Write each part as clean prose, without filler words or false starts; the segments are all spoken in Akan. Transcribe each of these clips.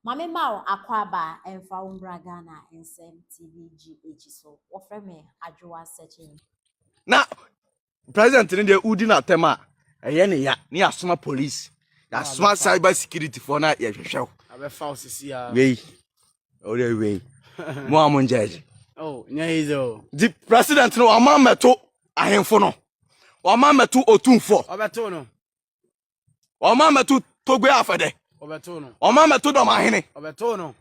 Maame ma wo akwaaba ɛmfa wo mbra Ghana Nsɛm TV GH so. Wɔfrɛ me Adwoa Sɛkyin. Na president no deɛ wodi n'atɛm a ɛyɛ ne ya ne yɛasoma police, yɛasoma cyber security foɔ na yɛhwehwɛ wo. Abɛfa wo sisi a. Wei ɔdeɛ wei mo a mo ngyɛgye. Oh, nyɛ easy o. Nti president no wama mmɛto ahemfo no, wama mmɛto otumfoɔ. Ɔbɛto no. Wama mmɛto Togbe Afɛdɛ. Ɔbɛto no. Wama mmɛto Dɔmahene. Ɔbɛto no.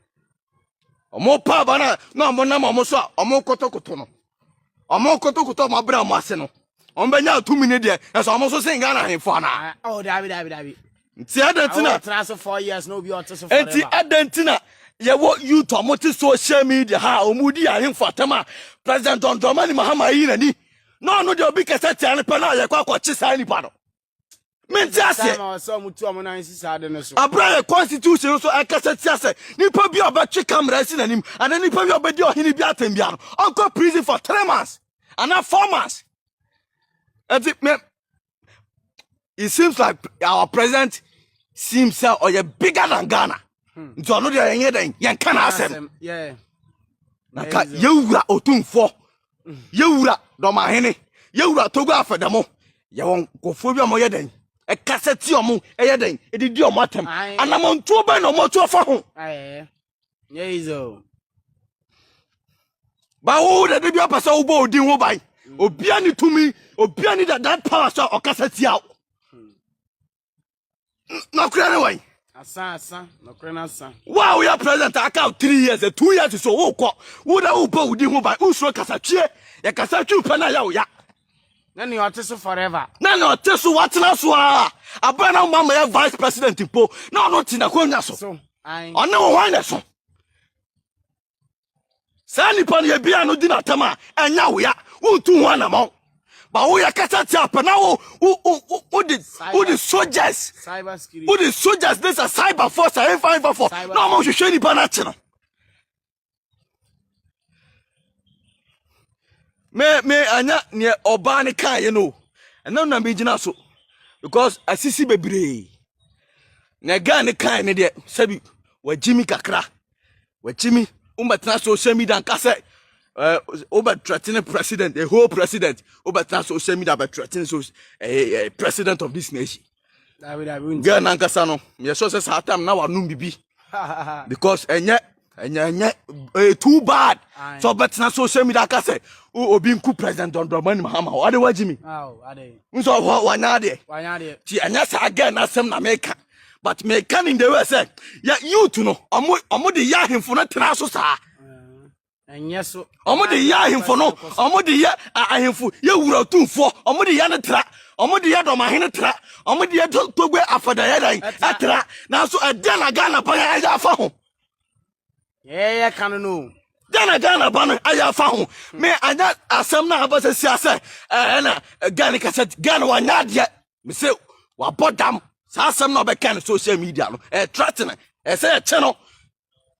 Ɔmo pa aba na na ɔmo nam ɔmo so a ɔmo kotokoto no. Ɔmo kotokoto ɔmo abere ɔmo ase no. Ɔmo bɛnya tumi ne deɛ ɛsɛ ɔmo so sen Ghana ahemfo anaa? Oh, dabi dabi dabi. Nti adɛn nti na Tena so 4 years na obi ɔte so forever. Nti adɛn nti na yɛwɔ youth a ɔmo te social media ha a ɔmo di ahemfo atɛm a President John Dramani Mahama yi n'ani na ɔno deɛ obi kɛsɛ tia no pɛ na yɛkɔ akɔkye saa nipa no? Mente aseɛ. Time a ɔsɛ ɔmo tu ɔmo nan si saa de no so. Abira yɛ constitution nso ɛkasa tia sɛ nipa bi a ɔbɛtwe camera asi n'anim anaa nipa bi a ɔbɛdi ɔhene bi atɛm bia no, ɔnkɔ prison for 3 months anaa 4 months. Ɛnti me, it seems like our president seems sɛ ɔyɛ bigger than Ghana, nti ɔno deɛ yɛnyɛ dɛn yɛnka n'asɛm. Na ka yɛwura Otumfoɔ, yɛwura Dɔmahene, yɛwura Togo Afɛdɛmo, yɛwɔ nkɔfoɔ bi a ɔmɔyɛ dɛn ɛkasa ti ɔmo ɛyɛ dɛn ɛdidi ɔmo atɛm. Anamontuo bɛn na ɔmo atu afa ho? Aye. Nyɛ easy o. Bawo dade bi apɛ sɛ wobɔ odin ho ban, obia ne tumi, obia ne that power sɛ ɔkasa tia wo. Nɔkorɛ ne wɔn. Asa asa, nɔkorɛ no asa. Wo a woyɛ president aka 3 years, 2 years so wokɔ, wo da wobɔ wo din ho ban, wosuro kasatwie, yɛkasa twi pɛ no a yɛ wo ya. Na nea ɔte so forever. Na nea ɔte so watena so a abɛn na woma ma yɛ vice president mpo na ɔno te n'akonnwa so. So, aye. Ɔne wo hwan na so saa nipa no yɛbia no di n'atam a ɛnya wo ya, wontu ho anammɔn ba woyɛ kasa tia pɛ na wo wo wo wode soldiers Cyber security. Wode soldiers ne sɛ cyber force a ɛmfa fɔ Cyber. Na ɔmo hwehwɛ nipa no akye no. Me anya neɛ ɔbaa ne kaeɛ no, ɛnam na megyina so because asisi bebree na guy ne kae ne deɛ sɛbi wagyi mi kakra, wagyi mi. Wobɛtena social media nka sɛ wobɛthreaten president, the whole president. Wobɛtena social media bɛthreaten so president of this nation. Dabi dabi wunti. Girl nankasa no, meyɛ sure sɛ saa time na wanom bibi because ɛnyɛ too bad. Sɛ ɔbɛtena social media aka sɛ obi nku President John Dramani Mahama, ɔde wagyi mi. Aw, ade. Nso ɔhɔ wanya adeɛ. Wanya adeɛ. Ti ɛnyɛ saa girl n'asɛm na meka, but meka ne the way sɛ yɛ youth no ɔmo de yɛ ahemfo no tena so saa. Ɛnyɛ so. Ɔmo de yɛ ahemfo no, ɔmo de yɛ ahemfo yɛ wura tumfoɔ, ɔmo de yɛ ne tra, ɔmo de yɛ Dɔmahene tra, ɔmo de yɛ Togbe Afɔdɛyɛ dɛn ɛtra. Nanso ɛdeɛ na Ghana ba yɛ ɛyɛ afa ho? Yɛyɛ ka no. Deɛ na Ghana ba no ayɛ afa ho? Me anya asɛm no a aba sɛ sia sɛ ɛna Ghana kasa, Ghana wanya adeɛ me sɛ wabɔ dam. Saa asɛm na ɔbɛka no social media no, ɛyɛ threatening, ɛsɛ yɛkyɛ no.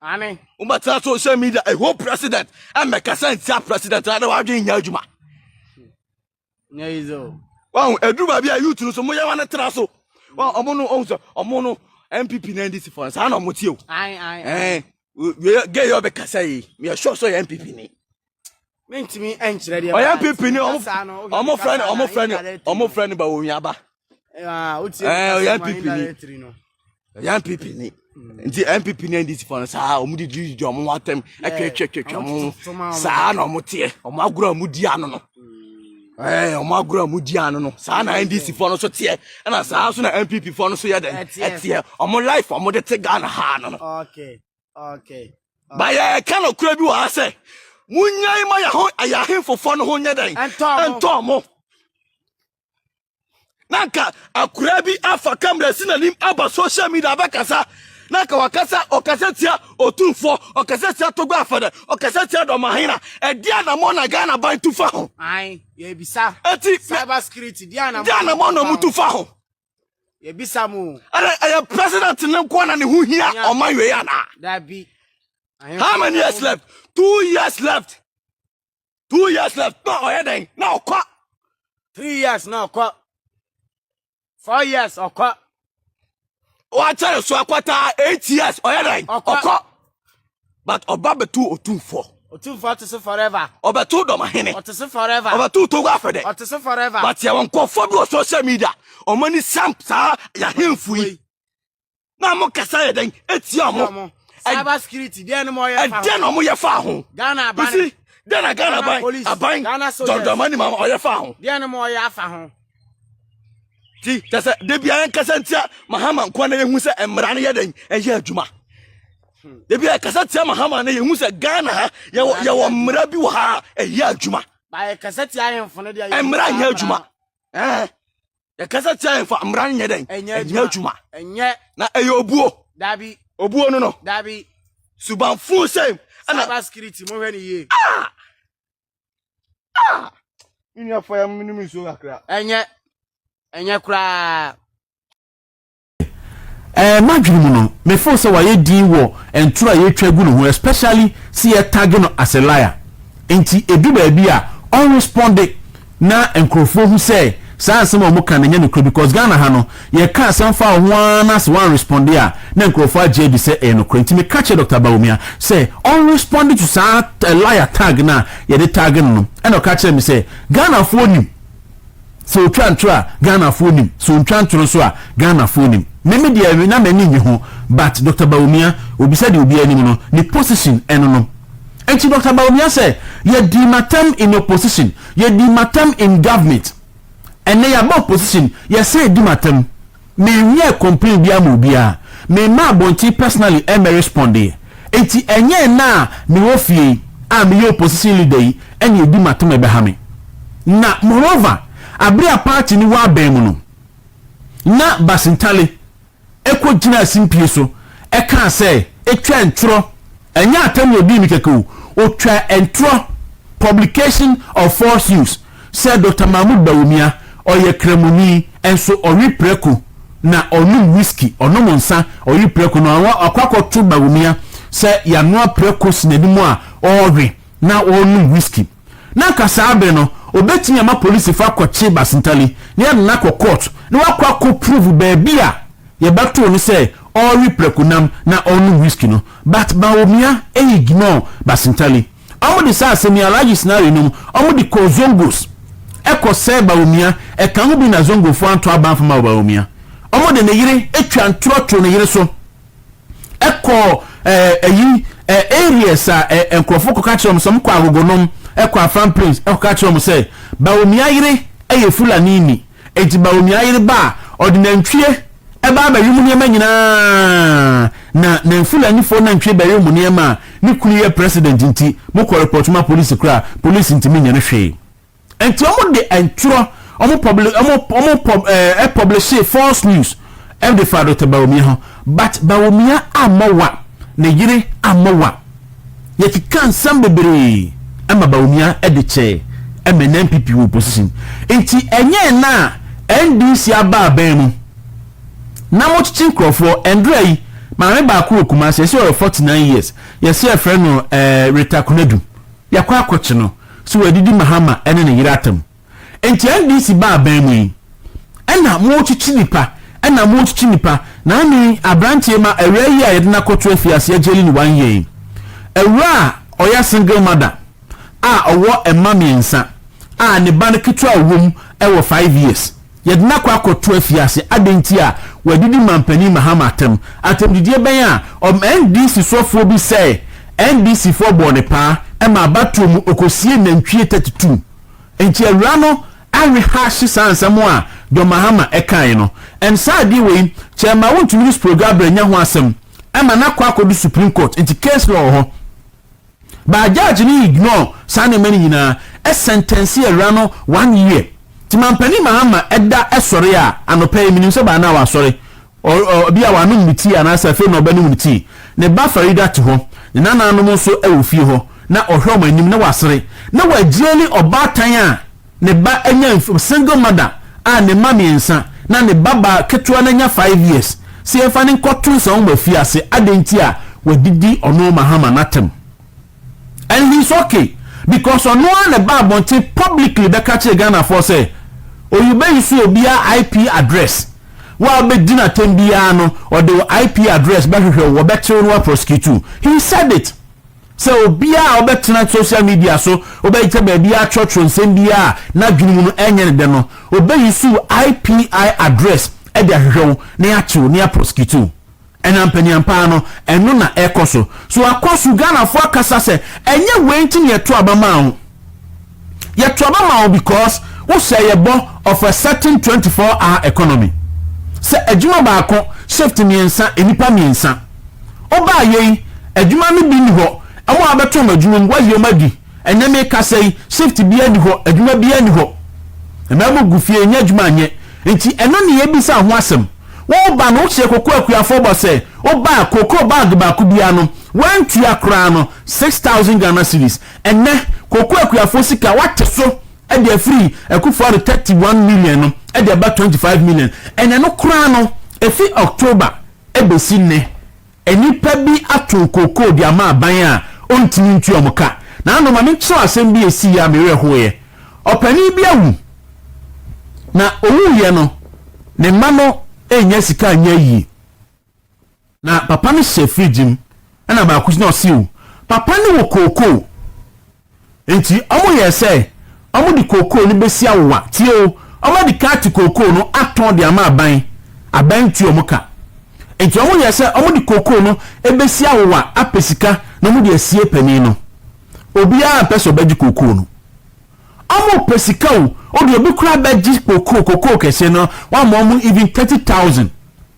Ane. Wobɛtena social media, a whole president, ɛmmɛkasa ntia president na de wadwen nya adwuma. Nyɛ easy o. Wahu ɛduru baabi a youth no so moyɛ wa ne tena so. Ɔmo no ɔhu sɛ ɔmo no NPP na NDC fɔ no saa na ɔmo tie o. Aye aye. Ɛn gay yɛ ɔbɛkasa yi, meyɛ sure sɛ ɔyɛ NPP ni. Mentumi ɛnkyerɛ deɛ. Ɔyɛ NPP ni. Ɔmo frɛ no, ɔmo frɛ no, ɔmo frɛ no ba omiaba. Ah, wotie. Ɔyɛ NPP ni. Ɔyɛ NPP ni, nti NPP ne NDC fɔ no saa ɔmo de didi ɔmo ho atɛm, ɛtwɛtwɛtwɛtwɛ ɔmo saa na ɔmo teɛ. Ɔmo agorɔ a ɔmo di ano no, ɔmo agorɔ a ɔmo di ano no saa na NDC fɔ no so teɛ, ɛna saa so na NPP fɔ no so yɛ dɛn ɛteɛ. Ɔmo life ɔmo de te Ghana ha no. Ba yɛ ka no kura bi wɔ ha sɛ munyae ma yɛ ho ɛyɛ ahemfo no ho nyɛ dɛn. Ɛntɔ mo. Ɛntɔ mo na nka akora bi afa camera si n'anim aba social media abɛkasa na nka wakasa, ɔkasa tia Otumfoɔ, ɔkasa tia Togo Afɛdɛ, ɔkasa tia Dɔmahena, ɛdi anamɔ na Ghana ban tu fa ho? Aye, yɛbisa. Eti Cyber security di anamɔ. Di anamɔ na ɔmo tu fa ho? Yɛbisa mo. Ɛdɛ ɛyɛ president ne nko na ne ho hia ɔman wei ana? Dabi. How many years left? 2 years left, 2 years left na ɔyɛ dɛn na ɔkɔ. 3 years na ɔkɔ. 4 years ɔkɔ. Wakyɛre so akwataa 8 years, ɔyɛ dɛn? Ɔkɔ. Ɔkɔ, but ɔba bɛtu Otumfoɔ. Otumfoɔ te so forever. Ɔbɛto Dɔmahene. Ɔte so forever. Ɔbɛto Togo Afɛdɛ. Ɔte so forever. But yɛwɔ nkɔfoɔ bi wɔ social media, ɔmo ani sam saa yɛahemfo yi na mo kasa yɛ dɛn etia ɔmo? Ɔmo. Cyber security deɛ no mo ɔyɛ fa Ɛdɛn ho? na ɔmo yɛ fa ho? Ghana You aban. see, dɛn na Ghana Ghana aban police, aban Ghana soldiers. John Dramani Mahama ɔyɛ fa ho? Deɛ no mo ɔyɛ afa ho? Ti kyɛ sɛ debi a yɛnkasa ntia Mahama nkoa na yɛhu sɛ mmara no yɛ dɛn ɛyɛ adwuma. Debi a yɛkasa tia Mahama na yɛhu sɛ Ghana ha yɛwɔ mmara bi wɔ ha a ɛyɛ adwuma. Ba yɛ kasa tia ahemfo no deɛ, yɛ Mmara saa nyɛ adwuma. no. Yɛkasa tia ahemfo a, mmara no nyɛ dɛn? Ɛnyɛ Ɛnyɛ adwuma. Ɛnyɛ. Na ɛyɛ obuo. Dabi. Obuo no. Dabi. Subanfo sɛ ɛna Cyber security, mo hwɛ ne yie. Me nua fɔ ya minum nsuo kakra. Ɛnyɛ koraa. Madwene mu no, mefo sɛ wayɛ din wɔ ntoro a yɛtwa gu ne ho, especially sɛ yɛtag no as a liar, nti edu baabi a ɔnresponde na nkurɔfoɔ hu sɛ saa nsɛm a wɔka no nyɛ nokorɛ, because Ghana ha no, yɛka asɛm fa wo ho ara na sɛ wɔanresponde a, na nkurɔfoɔ agye adi sɛ ɛyɛ nokorɛ. Nti meka kyerɛ Dr Bawumia sɛ ɔnresponde to saa liar tag no a yɛde tag no. Ɛna ɔka kyerɛ me sɛ Ghanafoɔ nim sɛ otwa ntoro a, Ghanafoɔ nim sɛ ontwa ntoro nso a, Ghanafoɔ nim. Meme deɛ, na m'ani nye ho, but Dr Bawumia obisa deɛ obi anim no ne position ɛno no. Nti Dr Bawumia sɛ yɛdi matam in opposition, yɛdi matam in government, ɛnɛ yɛaba opposition, yɛsɛ di matam. Menyɛ complain bi ama obiara, memma abɔnten personally ɛmɛ respond yɛ. Nti ɛnyɛ nna a mewɔ fie yi a meyɛ opposition leader yi ɛna edi matam ɛbɛha me. Na moreover, abere a party ni wɔ abɛn mu no na Basintale ɛkɔ gyina asimpie so ɛkaa sɛ etwa ntorɔ, ɛnyɛ atam na odi mi kɛkɛ o, otwa ntorɔ, publication of false news sɛ Dr Mahmood Bawumia ɔyɛ kramoni, nso ɔwe prɛko na ɔnom whisky, ɔnom nsa, ɔwe prɛko na akɔ akɔto Bawumia sɛ yanoa prɛko si n'anim a ɔrewe na ɔrenom whisky. Na nka saa abere no obetumi ama polisifo akɔkye Basintale na yɛde no akɔ court na wakɔ akɔ prove baabi a yɛbɛtoo no sɛ ɔrewe prɛko nam na ɔrenom whisky no. But Bawumia ignore Basintale. Ɔmo de saa asɛm yi, Alhaji scenario no mu, ɔmo de kɔ zongos ɛkɔ sɛ Bawumia ɛka ho bi na zongofoɔ anto aba mfama wɔ Bawumia. Ɔmo de ne yere atwa ntorɔ to ne yere so, ɛkɔ ɛyi areas a nkurɔfoɔ kɔka kyerɛ wɔn sɛ ɔmo kɔ Agogonom, ɛkɔ Afram Plains, ɛkɔka kyerɛ wɔn sɛ Bawumia yere ɛyɛ Fulani ni, eti Bawumia yere ba a, ɔde nantwie ɛba abɛwe mu nneɛma nyinaa, na Fulanifoɔ nantwie bɛwe mu nneɛma a ne kunu yɛ president, nti mokɔ report ma polisi koraa, polisi ntumi nyɛ no hwee. Nti ɔmo de ntorɔ, ɔmo public ɔmo pub publish false news ɛde fa Dr Bawumia ho. But Bawumia ammɔ wa, ne yere ammɔ wa. Yɛkeka nsɛm bebree ɛma Bawumia ɛde kyɛɛ ɛma na NPP wɔ opposition. Nti ɛnyɛ na NDC aba abɛn mu na mokyekye nkurɔfoɔ. Ɛndura yi, maame baako wɔ Kumase, yɛsɛ ɔyɛ 49 years, yɛsɛ yɛfrɛ no Rita Konadu. Yɛkɔ akɔkye no so wɔadidi Mahama ɛne ne yere atam. Nti NDC ba abɛn mu yi ɛna mokyekye nipa, ɛna mokyekye nipa. Na ame aberanteɛ ma awura yi a yɛde no akɔto afiase agyeli ne one year yi, awura a ɔyɛ single mother a ɔwɔ mma mmiɛnsa a ne ba no ketewa a ɔwɔ mu ɛwɔ 5 years, yɛde no akɔ akɔto afiase. Adɛn nti a wɔadidi mampanin Mahama atam? Atamdidie bɛn a NDC sɔfoɔ bi sɛ NDC foɔ bɔɔ ne paa ɛma abatoɔ mu ɔkɔsie nantwie 32. Nti awura no arehaahye saa nsɛm a John Mahama ɛkae no. Ɛn saa adeɛ wei kyɛn ma wontumi ne Spro Gabriel nya ho asɛm ɛma n'akɔ akɔdu Supreme Court. Nti case law wɔ hɔ baa, judge no ignore saa nneɛma no nyinaa, ɛsentence awura no one year. Nti mampanin Mahama ɛda ɛsɔre a anɔpɛ yi, minim sɛ baa na wasɔre bi a wanom ne tii anaasɛ afei na ɔbɛnom ne tii. Ne ba Farida te hɔ, ne nananom nso ɛwɔ fie hɔ, na ɔhwɛ ɔmo anim na wasere na wagyere ɔbaatan a ne ba anya single mother a ne mma mmiɛnsa na ne ba ba ketewa no anya 5 years sɛ yɛmfa ne nkɔto nsa wɔn afi ase. Adɛn nti a wadidi ɔno Mahama n'atam? And he's okay because ɔno ara na ba abɔnten publicly bɛka kyerɛ Ghanafoɔ sɛ oyiba yi so obiara IP address. Wo a wobɛdi no atɛm biara no, ɔde wo IP address bɛhwehwɛ wo, wɔbɛkye wo na wɔaprosecute wo. He said it. Sɛ obiara a ɔbɛtena social media so, wobɛkyɛ baabi atwerɛtwerɛ nsɛm biara a n'adwene mu no ɛnyɛ ne dɛ no, ɔbɛyi wo IP address de ahwehwɛ wo na yɛakye wo na yɛaprosecute wo. Ɛna mpaniampaa no, ɛno na ɛkɔ so. So akɔ so, Ghanafoɔ akasa sɛ ɛnyɛ wei nti na yɛto aba maa wo. Yɛto aba maa wo because wohyɛ yɛ bɔ of a certain 24 hour economy. Sɛ adwuma baako, shift 3, nnipa 3. Wobaa yei, adwuma no bi nni hɔ. Ɔmo a wabɛto ɔmo adwuma mu, wayi ɔmo adi. Ɛnnɛ mekasa yi, shift biara nni hɔ, adwuma biara nni hɔ. Mmaa mu gu fie, nyɛ adwuma anyɛ. Nti ɛno ne yɛbisa ho asɛm. Woba no, wohyɛ koko akuafoɔ bɔ sɛ, woba a, koko bag baako biara no, woantua koraa no, 6,000 Ghana cedis. Ɛnnɛ, koko akuafoɔ sika, woate so de afiri Akufo-Addo 31 million no de aba 25 million. Ɛnnɛ no koraa no, ɛfi October ɛbɛsi nnɛ, nnipa bi ato kookoo de ama aban a ɔntumi ntua wɔn ka. Na ano ma menkyerɛw asɛm bi a ɛsiiɛ a me werɛ hoeɛ. Ɔpanin bi awu, na ɔwuiɛ no, ne mma no nnya sika nyɛ ayie. Na papa no hyɛ fridge mu, ɛna baako gyina ɔse o, papa no wɔ kookoo. Enti wɔyɛɛ sɛ wɔde kookoo no bɛsi awowa. Tie o, wɔadi kan ate kookoo no atɔn de ama aban, aban ntua wɔn ka. Enti wɔyɛɛ sɛ wɔde kookoo no bɛsi awowa apɛ sika na wɔde asie panin no. Obiara ampɛ sɛ ɔbɛgye kookoo no. Wɔpɛ sika o, wodeɛ obi koraa bɛgye kookoo, kookoo kɛseɛ no, wɔama wɔn even 30,000.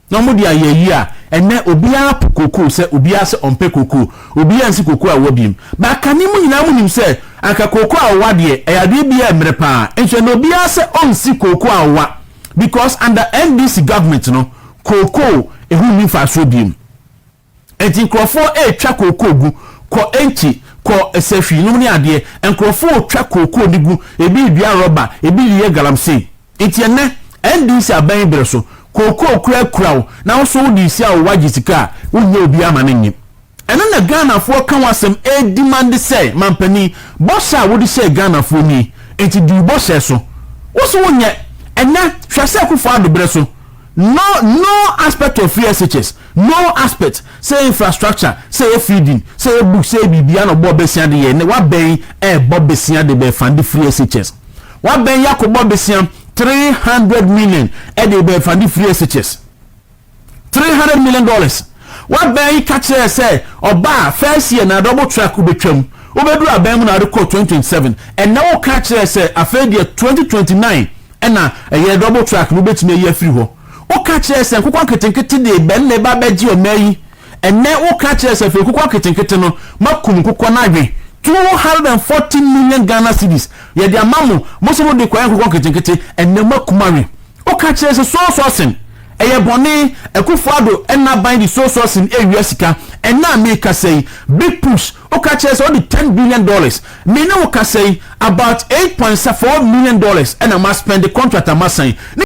Na wɔde ayɛ ayi a, ɛnnɛ obiara po kookoo sɛ obiara sɛ ɔmpɛ kookoo. Obiara nsi kookoo awowa biom. But kane mo nyinaa monim sɛ anka kookoo awowa deɛ ɛyɛ adeɛ bi a ɛmmerɛ paa. Nso ɛnnɛ obiara sɛ ɔnsi kookoo awowa because under NDC government no kookoo ɛho nni mfasoɔ biom. Enti nkurɔfoɔ retwa kookoo gu, kɔ Enkyi, kɔ Sahwi nom ne adeɛ, nkurɔfoɔ retwa kookoo no gu, ebi redua rɔba, ebi reyɛ galamsey. Enti ɛnnɛ, NDC aban yi berɛ so, kookoo koraa kura wo na wo nso wode resi a woagye sika a, wonnya obiara ma no nnye. Ɛno na Ghanafoɔ ka ho asɛm redemande sɛ, Mampanin, bɔhyɛ a wode hyɛɛ Ghanafoɔ nie, enti di wo bɔhyɛ so. Wo se wonyɛ. Ɛnnɛ, hwɛ sɛ Akufo Addo berɛ so, no no aspect of free SHS, No aspect, sɛ ɛyɛ infrastructure, sɛ ɛyɛ feeding, sɛ ɛyɛ books, sɛ ɛyɛ biribiara na ɔbɔɔ besia de yɛ nnɛ wabɛn ɛrebɔ besia de bɛ fund free SHS. Wabɛn yɛ akɔbɔ besia 300 million ɛde bɛ fund free SHS. $300 million. Wabɛn yi ka kyerɛɛ sɛ ɔbaa first year na double track wobɛtwam. Wobɛduru abɛn mu na ade kɔ 2027. Ɛnnɛ woka kyerɛɛ sɛ afei deɛ 2029 ɛna ɛyɛ double track no wobɛtumi ayi afiri hɔ. Woka kyerɛɛ sɛ nkokɔ nketenkete de bɛn na ɛba abɛgye ɔman yi. Ɛnnɛ woka kyerɛɛ sɛ afei nkokɔ nketenkete no, moakum nkokɔ no awe. 240 million Ghana cedis yɛde ama mo, mo nso mode kɔyɛ nkokɔ nketenkete, ɛnnɛ moakum awe. Woka kyerɛɛ sɛ sole sourcing ɛyɛ bɔne, Akufo Addo ɛna aban de sole sourcing ɛrewia sika. Ɛnnɛ a merekasa yi, big push, woka kyerɛɛ sɛ wode $10 billion, me ne wo kasa yi, about $8.4 million ɛna moaspɛnde contract a moasan. Ne.